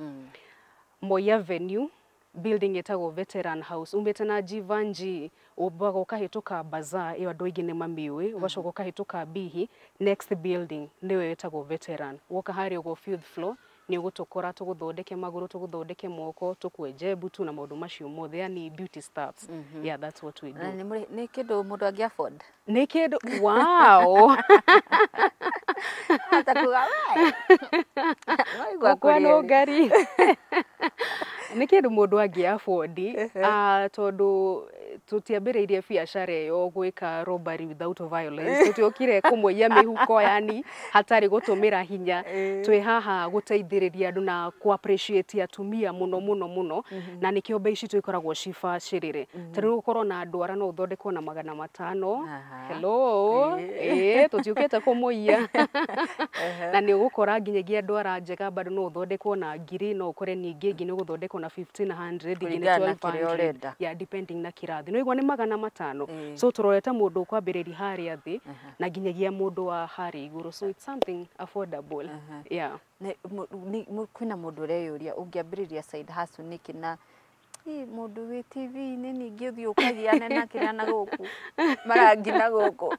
Moi Avenue, building ĩtagwo Veteran House. Umĩte na Jivanji ũmbaga ũkahĩtũka Bazaar ĩyo andũ aingĩ nĩ mamĩũĩ, ũgacoka ũkahĩtũka Bihi, next building nĩyo ĩtagwo Veteran. Woka harĩa ũguo fifth floor nĩ ũgũtũkora, tũgũthondeke magũrũ, tũgũthondeke moko, tũkwenje mbutu na maũndũ macio mothe, yani beauty stuffs. Yeah, that's what we do. Nĩ kĩndũ mũndũ angĩ afford? Nĩ kĩndũ, wow. Hata kuga we. Gũkwa Nungari. Nĩ kĩndũ mũndũ angĩ afford, tondũ tũtiambĩrĩirie biacara ĩyo gwĩka robbery without violence, tũtiokire kũmũiya mĩhuko yani hatarĩ gũtũmĩra hinya. Twĩ haha gũteithĩrĩria andũ na kũ appreciate atumia mũno mũno mũno, na nĩkĩo mbei citũ ikoragwo cibacĩrĩre. Ta rĩu ũkorwo na ndwara no ũthondekwo na 500. Hello, tũtiũkĩte kũmũiya. Na nĩ ũgũkora nginyagia ndwara njega bado no ũthondekwo na 1000, no ũkore ningĩ ĩngĩ nĩ ũgũthondekwo na 1500, ĩngĩ nĩ 1200, yeah, depending na kĩrathi. No igua nĩ 500. So tũrorete mũndũ ũkwambĩrĩria harĩa thĩ na nginyagia mũndũ wa harĩa igũrũ, so it's something affordable. Yeah. Kwĩna mũndũ ũreyũria ũngĩambĩrĩria side hustle nĩkĩ na mũndũ wĩ TV-inĩ ningĩ ũthiĩ ũkagiane na kĩrĩa na gũkũ marangi na gũkũ?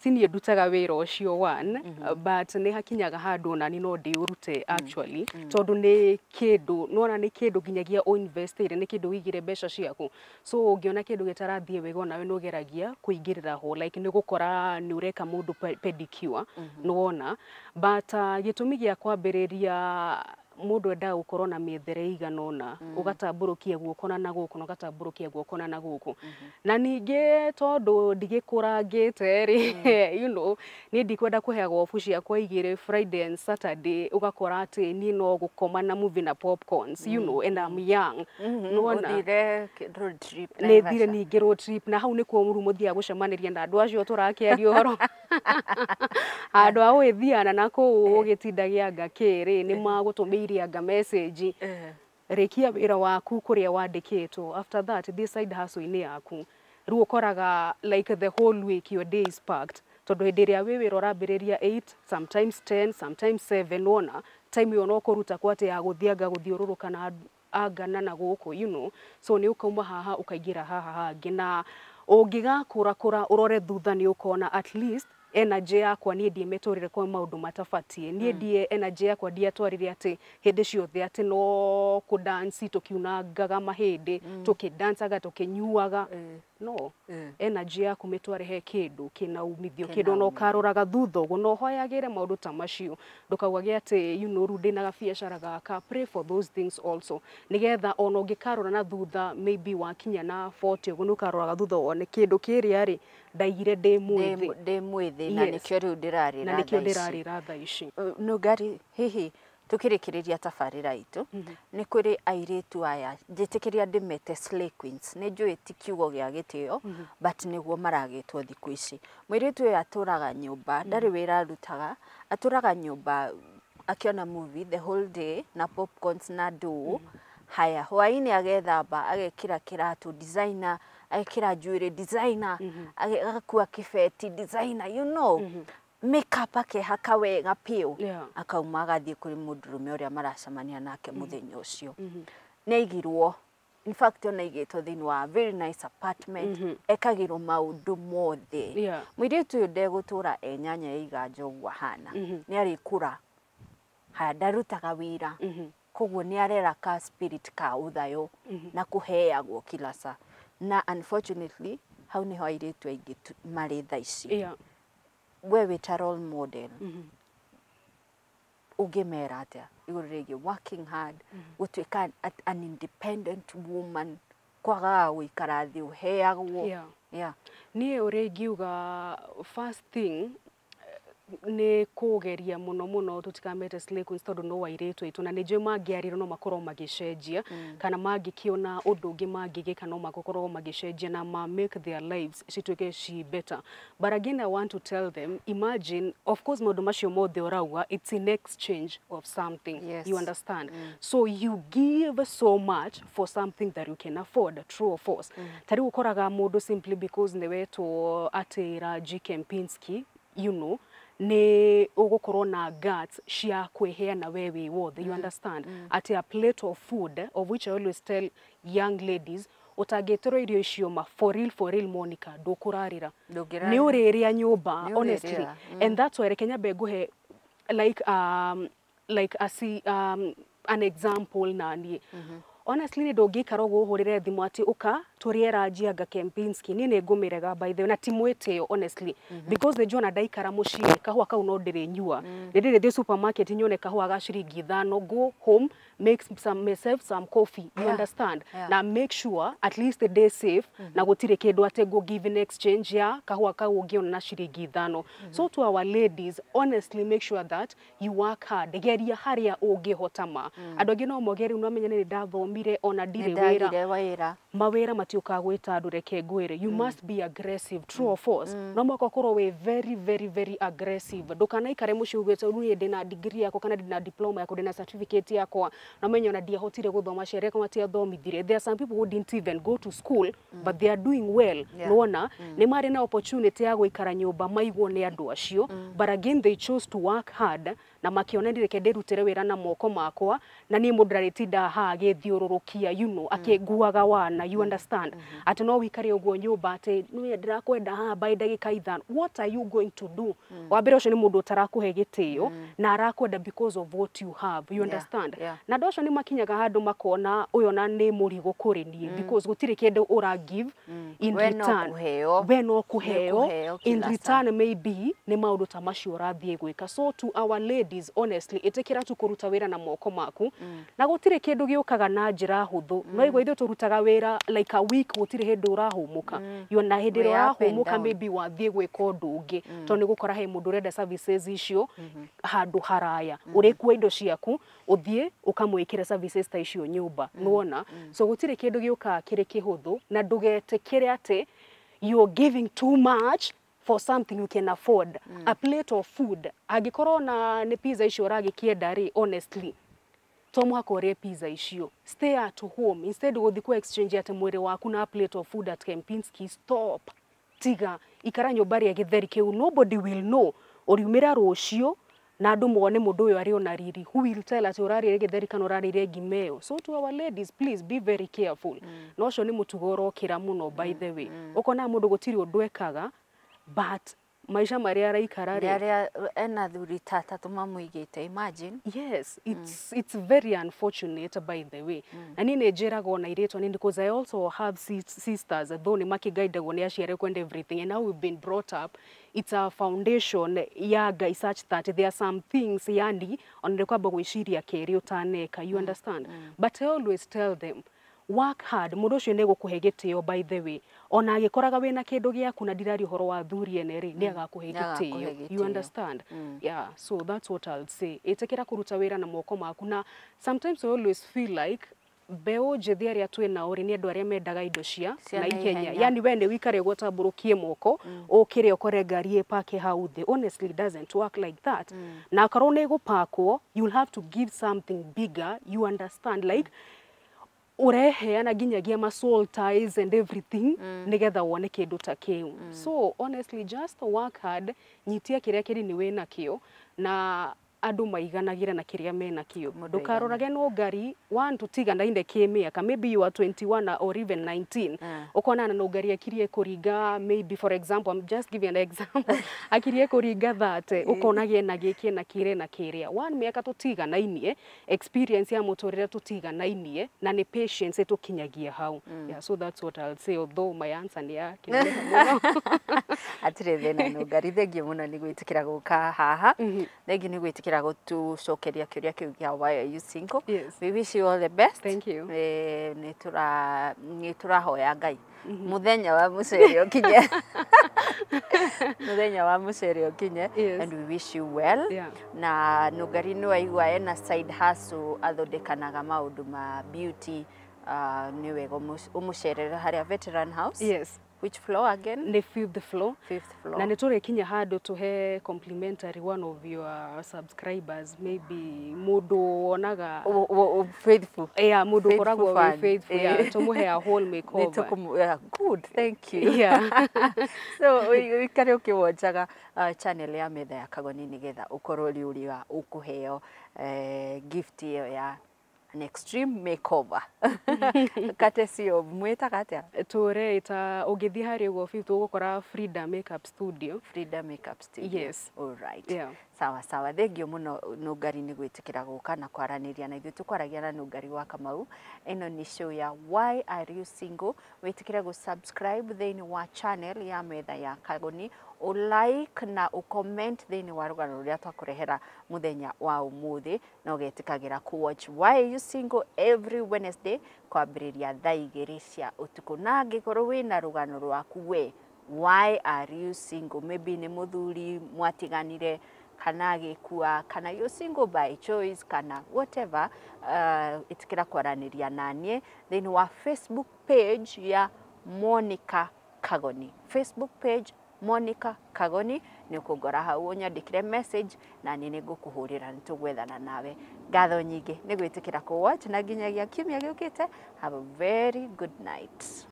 Ti niĩ ndutaga wĩra ũcio one, but nĩ hakinyaga handũ ona niĩ no ndĩũrute actually, tondũ nĩ kĩndũ nĩwona nĩ kĩndũ nginyagia ũinvestĩire, nĩ kĩndũ ũigire mbeca ciaku, so ũngĩona kĩndũ gĩtarathiĩ wega onawe nĩ ũgeragia kũingĩrĩra ho, like nĩ ũgũkora nĩ ũreka mũndũ pedicure, nĩwona. But gĩtũmi gĩa kwambĩrĩria, mũndũ endaga gũkorwo na mĩethere ĩigana ũna, ũgatambũrũkia guoko na gũkũ na ũgatambũrũkia guoko na gũkũ, na ningĩ tondũ ndigĩkũrangĩte rĩ, you know, niĩ ndikwenda kũheagwo obu ciakwa igĩrĩ Friday and Saturday, ũgakora atĩ niĩ no gũkoma na movie na popcorns, you know, and I'm young. Nĩwona road trip? Nĩ thire ningĩ road trip, na hau nĩkuo rĩu mũthiaga gũcemanĩria na andũ acio tũrakĩaria ũhoro, handũ ha gũgĩthiana na kũu ũgĩtindagia anga kĩrĩ nĩ magũtũmĩire anga message, rĩkia wĩra waku kũrĩa wandĩkĩtwo, after that this side hustle-inĩ yaku. Rĩu ũkoraga like the whole week your day is packed, tondũ hĩndĩ ĩrĩa wĩ wĩra ũrambĩrĩria 8, sometimes 10, sometimes 7, wona time ĩyo no kũruta kwa atĩ ya gũthiĩ anga gũthiũrũrũka na angana na gũkũ, you know, so nĩ ũkauma haha ũkaingĩra haha hangĩ, na ũngĩgakũrakũra ũrore thutha nĩ ũkona at least energy yakwa niĩ ndiĩmĩtũrĩre kwa maũndũ matabatiĩ, niĩ ndie energy yakwa ndiatwarire atĩ hĩndĩ ciothe atĩ no kũdanci tũkiunangaga mahĩndĩ, tũkĩdancaga tũkĩnyuaga, no energy yaku mĩtware he kĩndũ kĩna umithio, kĩndũ ona ũkaroraga thutha ũguo na ũhoyagĩre maũndũ ta macio, ndũkaugage atĩ you know rĩu ndĩna gabiacara gaka, pray for those things also, nĩgetha ona ũngĩkarora na thutha maybe wakinya na 40 ũguo nĩ ũkaroraga thutha wone kĩndũ kĩrĩa rĩ ndaigire ndĩ mwĩthĩ, ndĩ mwĩthĩ, na nĩkĩo rĩu ndĩrarĩra na nĩkĩo ndĩrarĩra thaa ici. Nungari, hihi Tukĩrĩkĩrĩria tabarĩra itũ, nĩ kũrĩ airĩtu aya njĩtĩkĩria ndĩmete slay queens. Nĩ njũĩ ti kiugo gĩa gĩtĩo, but nĩguo maragĩtwo thikũ ici. Mũirĩtu ũyũ atũraga nyũmba, ndarĩ wĩra arutaga, atũraga nyũmba akĩona movie the whole day na popcorns na ndũũ. Haya, hwaĩ-inĩ agethamba, agekĩra kĩratũ designer, agekĩra njuĩrĩ designer, agakua kĩbeti designer, makeup akehaka wega piũ, akauma agathiĩ kũrĩ mũndũrũme ũrĩa maracemania nake mũthenya ũcio. Nĩ aigirwo, in fact ona aigĩtwo thĩinĩ wa very nice apartment, ekagĩrwo maũndũ mothe. Mũirĩtu ũyũ ndegũtũra e nyanya ya iganja ũguo ahana, nĩ arĩkũra. Haya, ndarutaga wĩra, koguo nĩ arera ka spirit ka ũthayũ na kũheagwo kila saa, na unfortunately hau nĩho airĩtu aingĩ marĩ thaa ici. We wĩ ta role model, ũngĩmera atĩa igũrũ rĩgiĩ working hard, gũtuĩka an independent woman, kwagaga gũikara thĩ ũheagwo? Niĩ ũrĩa ingiuga, first thing nĩ kũgeria mũno mũno tũtikamete slay queens, tondũ no airĩtu aitũ, na nĩ njũĩ mangĩarĩrwo no makorwo magĩcenjia, kana mangĩkĩona ũndũ ũngĩ mangĩgĩka no makorwo magĩcenjia na ma make their lives cituĩke ci better. But again, I want to tell them, imagine, of course maũndũ macio mothe ũrauga, it's in exchange of something. You understand? So you give so much for something that you can afford. True or false? Ta rĩu ũkoraga mũndũ simply because nĩ wetwo atĩ Raji Kempinski, nĩ ũgũkorwo na guts cia kwĩheana we wĩ wothe. You understand? Atĩ a plate of food, of which I always tell young ladies, ũtangĩtĩrwo irio icio ma for real, for real, Monica, ndũkũrarĩra. Ndũngĩrarĩra. Nĩ ũrĩrĩa nyũmba. Nĩ Honestly. ũrĩrĩa. And that's why reke nyambe ngũhe like a see, an example. Na niĩ honestly nĩ ndũngĩikara ũguo ũhũrĩre thimũ atĩ ũka tũrĩe Raji anga Kempinski, niĩ nĩ ngũmĩrega, by the way, na ti mwĩtĩo, honestly, because nĩ njuona ndaikara mũciĩ kahũa kau no ndĩrĩnyua. Nĩ ndĩrĩthiĩ supermarket nyone kahũa ga ciringi 5, go home, make some myself some coffee, you understand? Na make sure at least the day safe na gũtirĩ kĩndũ atĩ ngũ give in exchange ya kahũa kau ũngĩona na ciringi 5. So to our ladies, honestly, make sure that you work hard. Geria harĩa ũngĩhota ma. Andũ angĩ no moge rĩu no menye nĩ ndathomire ona Nĩ ndirĩ wĩra. Ndagire wĩra. Mawĩra matiũkaga gwĩta andũ, reke ngwĩre. You must be aggressive. True or false? No mũhaka ũkorwo wĩ very, very, very aggressive. Ndũkanaikare mũciĩ ugĩte niĩ ndĩna degree yakwa kana ndĩna diploma yakwa, ndĩna certificate yakwa, na menye ona ndiahotire gũthoma, aciari akwa matiathomithirie. There are some people who didn't even go to school, but they are doing well. Nĩwona nĩ marĩ na opportunity ya gũikara nyũmba maigwo nĩ andũ acio, but again they chose to work hard na makĩona reke ndĩrutĩre wĩra na moko makwa, na niĩ mũndũ ndarĩtinda haha agĩthiũrũrũkia, akĩnguaga wana. You understand? Atĩ no wĩikare ũguo nyũmba atĩ nĩ ndĩrakwenda haha by ndagĩka 5, what are you going to do? Wa mbere, ũcio nĩ mũndũ ũtarakũhe gĩtĩo na arakwenda because of what you have. You understand? Yeah. Na andũ acio nĩ makinyaga handũ makona ũyũ ona nĩ mũrigo kũrĩ niĩ, because gũtirĩ kĩndũ ũra give in We no return. Kũheo. We no kũheo. Kũheo In kila saa. return maybe nĩ maũndũ ta macio ũrathiĩ gwĩka. So to our ladies, honestly, ĩtĩkĩra tu kũruta wĩra na moko maku, na gũtirĩ kĩndũ gĩũkaga na njĩra hũthũ. No igua ithuĩ tũrutaga wĩra like a week, gũtirĩ hĩndĩ ũrahũmũka. Na hĩndĩ ĩrĩa Way up and ũrahũmũka, down. maybe wathiĩ gwĩka ũndũ ũngĩ, tondũ nĩ gũkora he mũndũ ũrenda services icio handũ haraya, ũrĩkua indo ciaku ũthiĩ ũkamwĩkĩra services ta icio nyũmba. Nĩwona? So gũtirĩ kĩndũ gĩũkaga kĩrĩ kĩhũthũ, na ndũgetĩkĩre atĩ you're giving too much for something you can afford. A plate of food, angĩkorwo na nĩ pizza icio ũragĩkĩenda rĩ, honestly, to mũhaka ũrĩe pizza icio. Stay at home instead gũthiĩ ku exchange atĩ mwĩrĩ waku na a plate of food at Kempinski. Stop, tiga, ikara nyũmba, rĩa gĩtheri kĩu, nobody will know. Ũriumĩra rũciũ na andũ mone mũndũ ũyũ arĩ ona riri. Who will tell atĩ ũrarĩire gĩtheri kana ũrarĩire ngima ĩyo? So to our ladies, please be very careful. Na ũcio nĩ mũtugo ũrokĩra mũno, by the way. Ũkona mũndũ gũtirĩ ũndũ ekaga, but maica marĩa araikara Nĩ rĩ, arĩa ena thuri ta atatũ mamũigĩte, imagine. Yes, it's very unfortunate, by the way. Na niĩ nĩ njĩragwo ona airĩtu anini, because I also have sisters, though nĩ makĩgaidagwo nĩ aciari and everything, and how we've been brought up, it's a foundation ya Ngai such that there are some things, yani, ona nĩ kwamba gwĩciria kerĩ ũtaneka. You understand? But I always tell them, Work hard, mũndũ ũcio nĩ egũkũhe gĩtĩo. By the way, ona agĩkoraga wĩna kĩndũ gĩaku, na ndiraria ũhoro wa athuri ene rĩ, nĩ agakũhe Nĩ agakũhe gĩtĩo. You gĩtĩo. understand? Yeah, so that's what I'll say. Ĩtĩkĩra kũruta wĩra na moko maku. Na sometimes I always feel like mbeũ njĩthĩ arĩa twĩ nao rĩ, nĩ andũ arĩa mendaga indo cia Cia na ihenya. naihenya. Yani we nĩ wikare ũguo ũtambũrũkie moko, ũkĩre ũkore ngari ĩpake hau thĩ. Honestly, it doesn't work like that. Na akorwo nĩ ĩgũpakwo, you'll have to give something bigger, you understand? Like ũreheana nginyagia ma soul ties and everything nĩgetha wone kĩndũ ta kĩu. So honestly, just work hard, nyitia kĩrĩa kĩnini wĩ nakĩo, na andũ maiganagĩra na kĩrĩa menakĩo. Mũndũ. Ndũkarorage no ngari one, tũtiganaine kĩmĩaka. Maybe you are 21 or even 19, ũkona na nũngari akirie kũringa, maybe, for example, I'm just giving an example, akirie kũringa 30, ũkona gĩena gĩkĩ na kĩrĩa na kĩrĩa. One, mĩaka tũtiganainie, experience ya mũtũrĩre tũtiganainie, na nĩ patience ĩtũkinyagia hau. Yeah, so that's what I'll say, although my answer nĩ ya kĩneneha mũno. Hatirĩ thĩna, Nũngari. Thengiũ mũno nĩ gwĩtĩkĩra gũka haha. Thengiũ nĩ gwĩtĩkĩra gũtũcokeria kĩũria kĩu kĩa "Why are you single?" Yes. We wish you all the best. Thank you. Nĩ tũrahoya Ngai mũthenya wa mũcere ũkinye, mũthenya wa mũcere ũkinye. Yes. And we wish you well. Na Nũngari nĩ waigua ena side hustle, athondekanaga maũndũ ma beauty. Nĩ wega ũmũcerere harĩa Veteran House. Yes. Which floor again? Nĩ fifth floor. Fifth floor. Na nĩ tũrĩkinya handũ tũhe complimentary one of your subscribers, maybe mũndũ wonaga Faithful. Yeah, mũndũ Faithful ũkoragwo wĩ fan. faithful, yeah, tũmũhe a whole makeover. Yeah, good, thank you. So ũikare ũkĩwatchaga channel ya Metha ya Kagoni nĩgetha ũkorwo ũrĩ ũrĩa ũkũheo gift ĩyo ya an extreme makeover courtesy of, mwĩtaga atĩa? Tũreita, ũngĩthiĩ harĩa ũguo fifth ũgũkora Frida Makeup Studio. Frida Makeup Studio. Yes. All right. Yeah. Sawa sawa, thengio mũno Nũngari nĩ gwĩtĩkĩra gũka na kwaranĩria na ithuĩ. Tũkwaragia na Nũngari wa Kamau. Ĩno nĩ show ya Why Are You Single. Wĩtĩkĩre gũ-subscribe thĩinĩ wa channel ya Metha ya Kagoni, ũ-like na ũ-comment thĩinĩ wa rũgano rũrĩa twakũrehera mũthenya wa ũmũthĩ, na ũgetĩkagĩra kũ-watch Why Are You Single every Wednesday kwambĩrĩria thaa 2 cia ũtukũ. Na angĩkorwo wĩna rũgano rwaku we, why are you single, maybe nĩ mũthuri mwatiganire, kana agĩkua, kana you're single by choice, kana whatever, ĩtĩkĩra kwaranĩria naniĩ thĩinĩ wa Facebook page ya Monica Kagoni. Facebook page Monica Kagoni, nĩ ũkũngora hau, ũnyandĩkĩre message na niĩ nĩ ngũkũhũrĩra, nĩ tũgwethana nawe. Ngatho nyingĩ nĩ gwĩtĩkĩra kũ watch, na nginyagia kiumia gĩũkĩte, have a very good night.